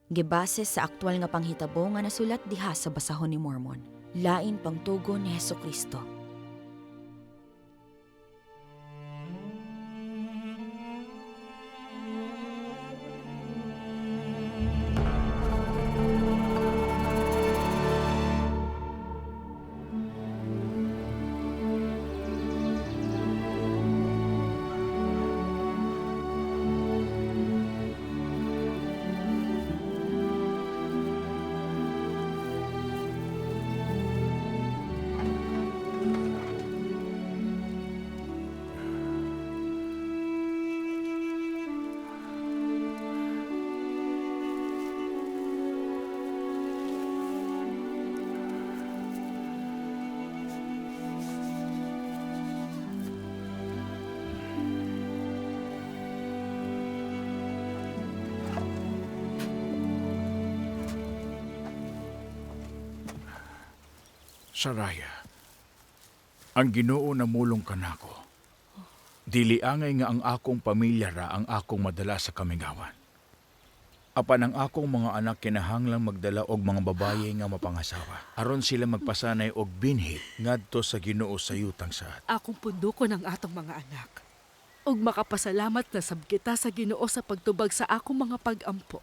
Gibase sa aktual nga panghitabo nga nasulat diha sa basahon ni Mormon. Lain pangtugon ni Hesukristo. Saraya, ang Ginoo namulong kanako. Dili angay nga ang akong pamilya ra ang akong madala sa kamingawan. Apan ang akong mga anak kinahanglang magdala og mga babaye nga mapangasawa. Aron sila magpasanay og binhi ngadto sa Ginoo sa yutang saad. Akong pundokon ang atong mga anak. Ug makapasalamat na sab kita sa Ginoo sa pagtubag sa akong mga pag-ampo.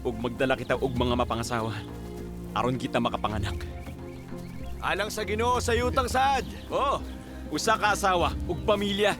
Ug magdala kita og mga mapangasawa aron kita makapanganak. Alang sa Ginoo sa yutang saad. Oh, usa ka asawa ug pamilya.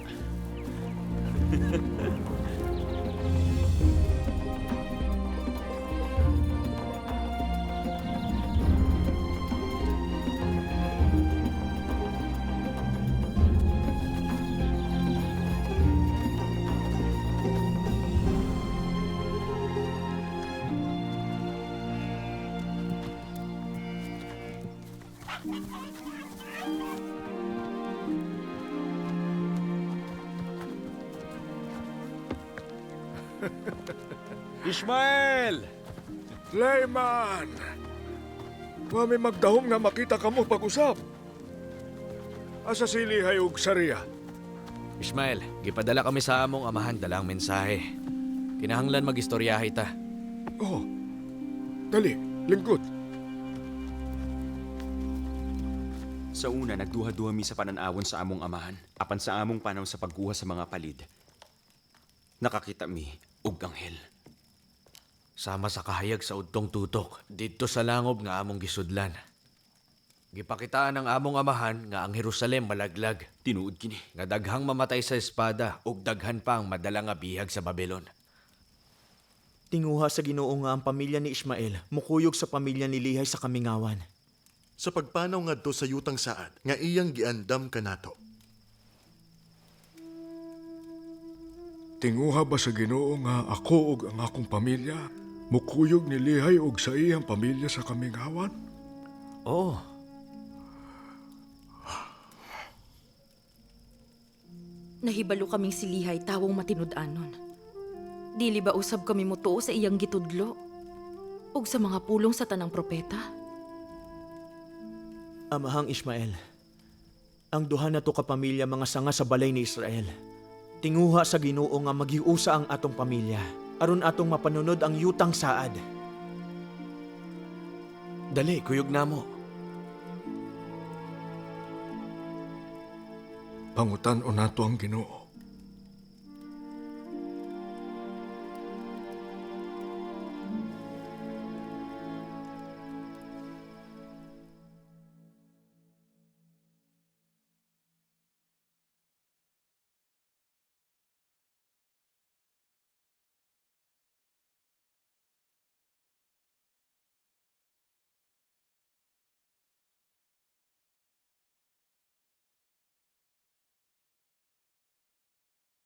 Ishmael! Layman! Wa mi magdahom nga makita kamo pag-usap. Asa sili og sariya? Ishmael, gipadala kami sa among amahan dala ang mensahe. Kinahanglan magistoryahay ta. Oh, dali, lingkod. Sa una, nagduha-duha mi sa pananawon sa among amahan. Apan sa among panaw sa pagkuha sa mga palid, nakakita mi og anghel. Sama sa kahayag sa udtong tutok, didto sa langob nga among gisudlan. Gipakitaan ang among amahan nga ang Jerusalem malaglag, Tinuod kini. nga daghang mamatay sa espada ug daghan pa ang madala nga bihag sa Babylon. Tinguha sa Ginoo nga ang pamilya ni Ishmael mukuyog sa pamilya ni Lihay sa kamingawan. Sa pagpanaw ngadto sa yutang saad nga iyang giandam kanato. Tinguha ba sa Ginoo nga ako ug ang akong pamilya mukuyog ni Lihay og sa iyang pamilya sa kamingawan? Oo, Nahibalo kaming silihay tawong matinud-anon. Dili ba usab kami mutuo sa iyang gitudlo? Ug sa mga pulong sa tanang propeta? Amahang Ishmael, ang duha na to ka pamilya mga sanga sa balay ni Israel. Tinguha sa Ginoo nga magiusa ang atong pamilya aron atong mapanunod ang yutang saad. dali, kuyog namo. Pangutan-on nato ang Ginoo.